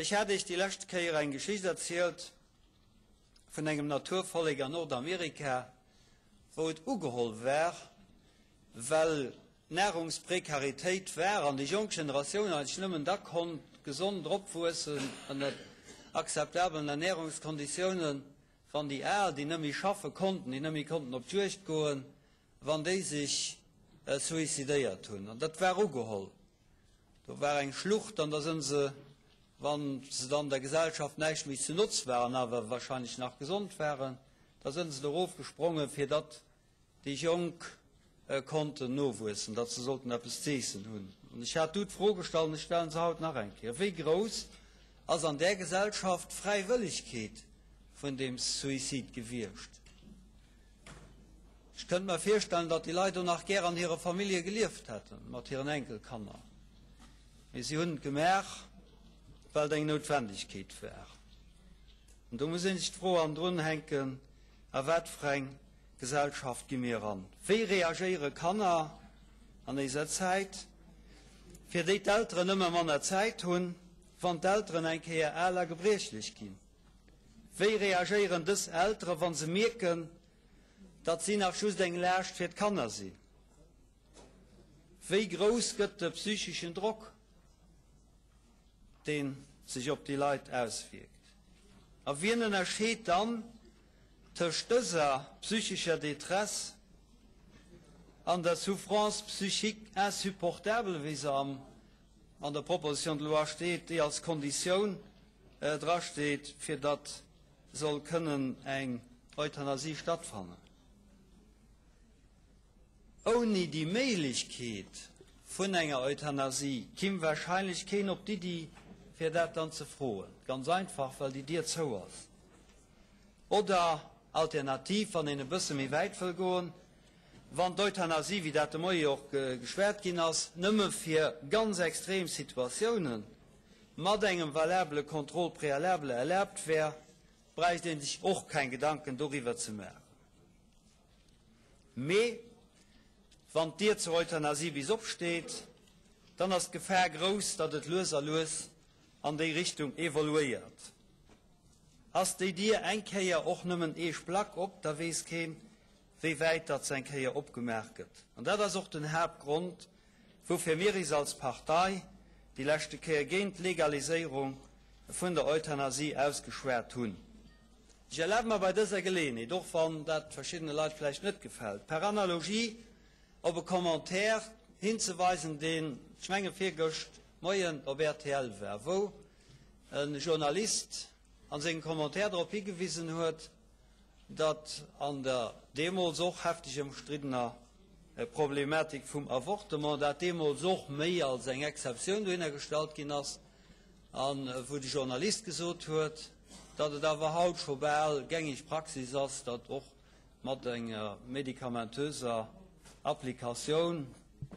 Ech hat Iech déi lescht Kéier eng Geschicht erzielt vun engem Naturvollek an Nordamerika, wou et ugeholl war, well Nahrungsprekaritéit war an déi jonk Generatioun eigentlech nëmmen da konnt gesond eropwuessen ënner akzeptabelen Ernährungskonditiounen, wann déi Al, déi net méi schaffe konnten, déi net méi konnten op d'Juegd goen, wann déi sech suicidéiert hunn. An dat war ugeholl. Do war eng Schlucht an da sënn se, wann se dann der Gesellschaft näischt méi zu Notz waren, awer wahrscheinlech nach gesond waren, da sënn se do erofgesprongen, fir datt déi Jonk konnten nowuessen, datt se sollten eppes z'eessen hunn. An ech hat du d'Fro gestallt, an ech stellen se haut nach eng Kéier, Wéi grouss ass an där Gesellschaft d'Fräiwëllegkeet vun deem Suicide gewiescht? Ech kënnt mer virstellen, datt déi Leit do nach gär an hire Famillje gelieft hätten, mat hiren Enkelkanner, mee si hunn et gemaach, well et eng Noutwendegkeet war. An do muss ee sech d'Fro andrunhänken, A wat fir eng Gesellschaft gi mir eran? Wéi reagéiere Kanner an éiser Zäit, fir déi d'Elteren ëmmer manner Zäit hunn, wann d'Elteren eng Kéier al a gebriechlech ginn? Wéi reagéieren dës Eltere wa se mierken, datt si nach just eng Laascht fir d'Kanner sinn? Wéi grouss gëtt de psycheschen Drock, dee sech op déi Leit auswierkt? A wien ënnerscheet dann tëscht dëser psychescher Détresse an der Souffrance psychique insupportable, wéi se am an der Proposition de loi steet, déi als Konditioun drasteet, fir datt soll kënnen eng Euthanasie stattfannen? Ouni déi Méiglechkeet vun enger Euthanasie kimm wahrscheinlech keen op d'Iddi, fir dat dann ze froen. Ganz einfach, well déi Dier zou ass. Oder alternativ, wann een e bësse méi wäit wëll goen, wann d'Euthanasie, wéi dat de Moie och geschwat ginn ass, nëmme fir ganz extrem Situatiounen mat engem valabele Contrôle préalable erlaabt wär, bräicht ee sech och keng Gedanken doriwwer ze maachen. Mee wann d'Dier zur Euthanasie bis opsteet, dann ass d'Gefar grouss, datt et lues a lues an déi Richtung evoluéiert. Ass déi Dier eng Kéier och nëmmen ee Splack op, da weess keen, wéi wäit datt se eng Kéier opgemaach gëtt. An dat ass och den Haaptgrond, woufir mir is als Partei déi leschte Kéier géint d'Legaliséierung vun der Euthanasie ausgeschwat hunn. Ech erlabe mer bei dëser Geleeënheet, och wann dat verschiddene Leit vläicht net gefält, per Analogie op e Commentaire hinzeweisen, deen, ech menge virgëscht Moien op rtl war, wou e Journalist a sengem Commentaire drop higewisen huet, datt an der deemools och hefteg ëmstriddener Problematik vum Avortement dat deemools och méi als eng Exceptioun dohinner gestallt ginn ass, a wou de Journalist gesot huet, datt et awer haut scho bal gängig Praxis ass, datt och mat enger medikamentöser Applikatioun,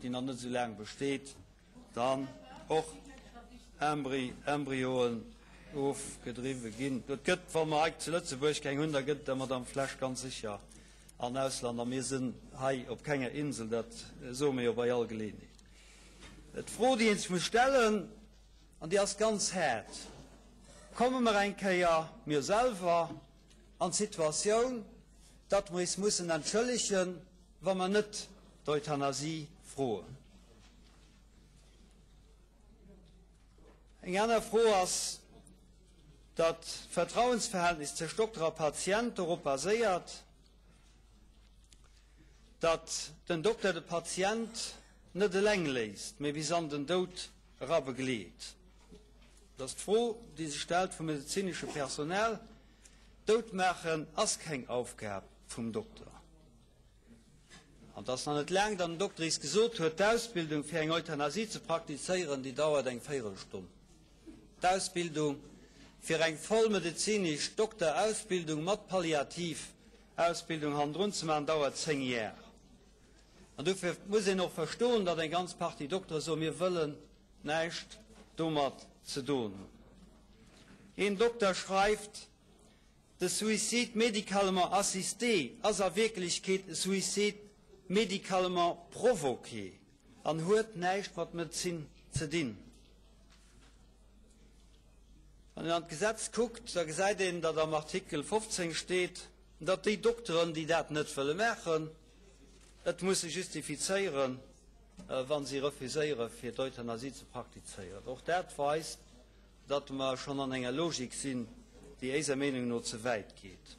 déi nach net esou laang besteet, dann och Embryoen ofgedriwwe ginn. Et gëtt, wa mer hei zu Lëtzebuerg keng hunn, da gëtt et der Madame Flesch ganz sécher am Ausland. A mir sinn hei op kenger Insel, dat soe mir jo bei all Geleeënheet. D'Fro, déi ee sech muss stellen, An déi ass ganz haart. Komme mer eng Kéier, mir selwer, an d'Situatioun, datt mer is mussen entschëllegen, wa mer net d'Euthanasie froen? Eng aner Fro ass, datt d'Vertrauensverhältnis tëscht Dokter a Patient dorop baséiert, datt den Dokter de Patient net eleng léisst, mee bis an den Doud era begleet. Et ass d'Fro, déi sech stellt vum medezinesche Personal. Doutmaachen ass keng Aufgab vum Dokter. An et ass nach net laang, datt en Dokter is gesot huet, d'Ausbildung fir eng Euthanasie ze praktizéieren, déi dauert eng Véirelstonn. D'Ausbildung fir eng voll medezinesch Dokterausbildung mat Palliativausbildung hannendrun ze maachen, dauert 10 Jar. An dofir muss een och verstoen, datt eng ganz Partie Doktere soen, mir wëllen näischt domat ze doen hunn. Een Dokter schreift, De Suicide médicalement assisté ass a Wierklechkeet e Suicide médicalement provoqué an huet näischt mat Medezin ze dinn. Wann een an d'Gesetz kuckt, da gesäit een, datt am Artikel 15 steet, datt déi Dokteren, déi dat net wëlle maachen, et musse justifizéieren, wa si refuséiere fir d'Euthanasie ze praktizéieren. Och dat weist, datt mer schonn an enger Logik sinn, déi éiser Meenung no ze wäit geet.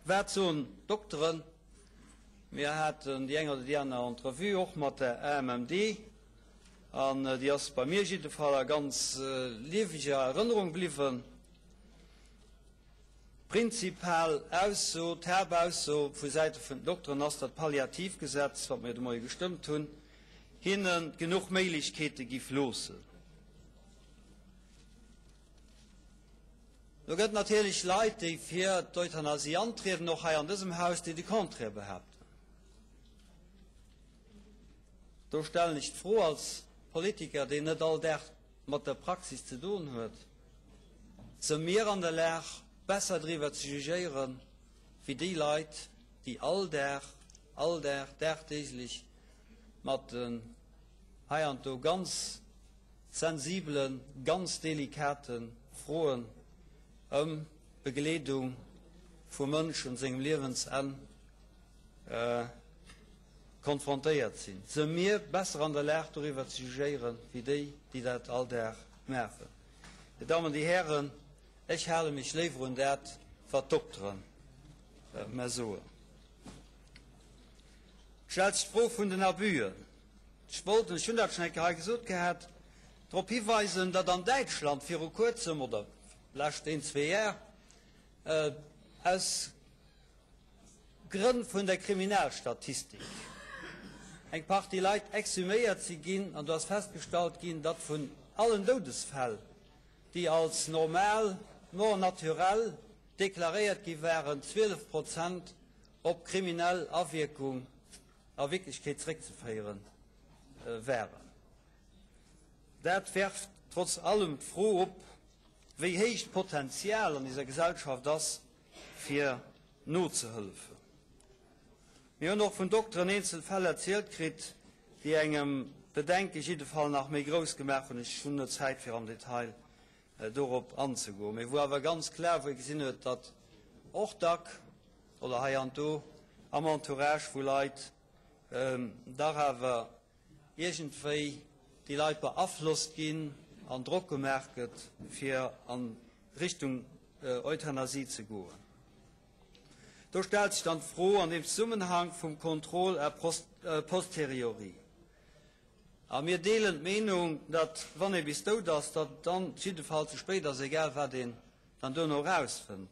Wat soen d'Dokteren? Mir haten déi eng oder déi aner Entrevue och mat der AMMD, an déi ass bei mir jiddefall a ganz lieweger Erënnerung bliwwen. D'prinzipal Ausso, d'Haaptausso vu Säite vun den Dokteren ass, datt d'Palliativgesetz, wat mir de Moie gestëmmt hunn, hinne genuch Méiglechkeete giff loossen. Do gëtt natierlech Leit, déi fir d'Euthanasie antrieden, och hei an dësem Haus, déi de Contraire behaapten. Do stellen ech d'Fro als Politiker, deen net all Dag mat der Praxis ze doen huet, Se mir an der Lag, besser driwwer ze jugéieren, wéi déi Leit, déi all Dag, all Dag, dagdeeglech mat den heiansdo ganz sensibelen, ganz delikate Froen ëm d'Begleedung vum Mënsch un sengem Liewensenn konfrontéiert sinn, se mir besser an der Lag doriwwer ze jugéieren, wéi déi, déi dat all Dag maachen. Dir Dammen, Dir Hären, ech hale mech léiwer un dat, wat d'Doktere mer soen. Et stellt sech d'Fro vun den Abüen. Ech wollt, an ech hunn dat schonn eng Kéier hei gesot gehat, drop hiweisen, datt an Däitschland viru Kuerzem, oder lescht een, zwee Jar, aus Grënn vun der Kriminalstatistik eng Partie Leit exhuméiert si ginn an do ass festgestallt ginn, datt vun allen Doudesfäll, déi als normal mort naturelle deklaréiert gi waren, 12 Prozent op kriminell Awierkung a Wierklechkeet zréckzeféiere waren. Dat werft trotz allem d'Fro op, wéi héich d'Potenzial an eiser Gesellschaft ass, fir nozehëllefen. Mir hunn och vun Dokteren eenzel Fäll erzielt kritt, déi engem d'Bedenke jiddefall nach méi grouss gemaach hunn. Ech hunn net Zäit fir am Detail dorop anzegoen, mee wou awer ganz klar, wou ee gesinn huet, datt och dack oder hei an do am Entourage vu Leit dach awer iergendwéi déi Leit beaflosst ginn an Drock gemaach gëtt, fir an Richtung Euthanasie ze goen. Do stellt sech dann d'Fro an deem Zesummenhang vum Contrôle a posteriori. A mir deelen d'Meenung, datt, wann ee bis dout ass, datt et dann jiddefalls ze spéit ass, egal wat een dann duerno erausfënnt.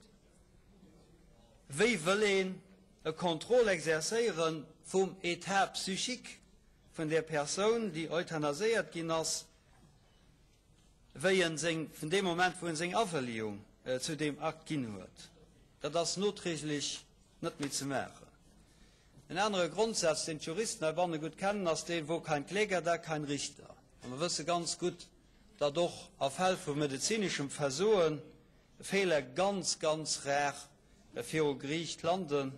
Wéi wëll een e Contrôle exercéiere vum État psychique vun där Persoun, déi euthanaséiert ginn ass, wéi en seng, vun deem Moment wou en seng Awëllegung zu deem Akt ginn huet, dat ass noträglech net méi ze maachen. En anere Grondsaz, deen d'Juristen heibanne gutt kennen, ass deen, Wo kein Kläger, da kein Richter. A mer wësse ganz gutt, datt och a Fäll vu medezineschem Versoe Feeler ganz, ganz rar viru Geriicht landen.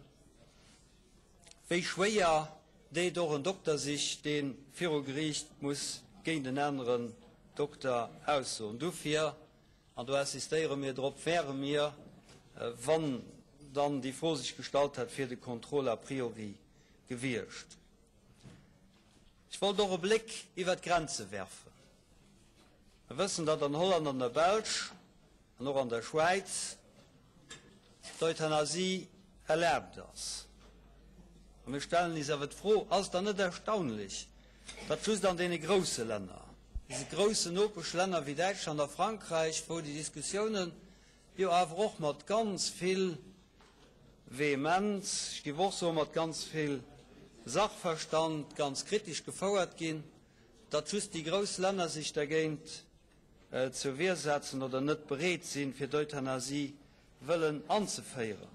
Wéi schwéier deet och en Dokter sech, dee viru Geriicht muss géint en aneren Dokter aussoen. Dofir, an do insistéiere mir drop, wäre mir, wann dann déi Fro sech gestallt hätt, fir de Contrôle a priori gewiescht. Ech wollt och e Bléck iwwer d'Grenze werfen. Mir wëssen, datt an Holland, an der Belsch an och an der Schwäiz d'Euthanasie erlaabt ass. A mir stellen is awer d'Fro, Ass et dann net erstaunlech, datt just an deene grousse Länner, dese groussen Nopeschlänner wéi Däitschland a Frankräich, wou déi Diskussiounen jo awer och mat ganz vill Vehemenz, ech géif och soen, mat ganz vill Sachverstand, ganz kritesch gefouert ginn, datt just déi grouss Länner sech dergéint zur Wier setzen oder net bereet sinn, fir d'Euthanasie wëllen anzeféieren.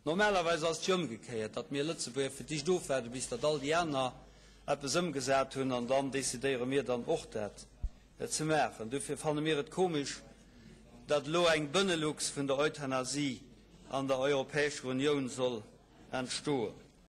Normalerweis ass et jo ëmgekéiert, datt mir Lëtzebuerger fir d'éischt ofwaarden, bis datt all déi aner eppes ëmgesat hunn, an dann decidéiere mir dann och dat ze maachen. Dofir fanne mir et komesch, datt elo eng Benelux vun der Euthanasie an der Europäescher Unioun soll entstoen.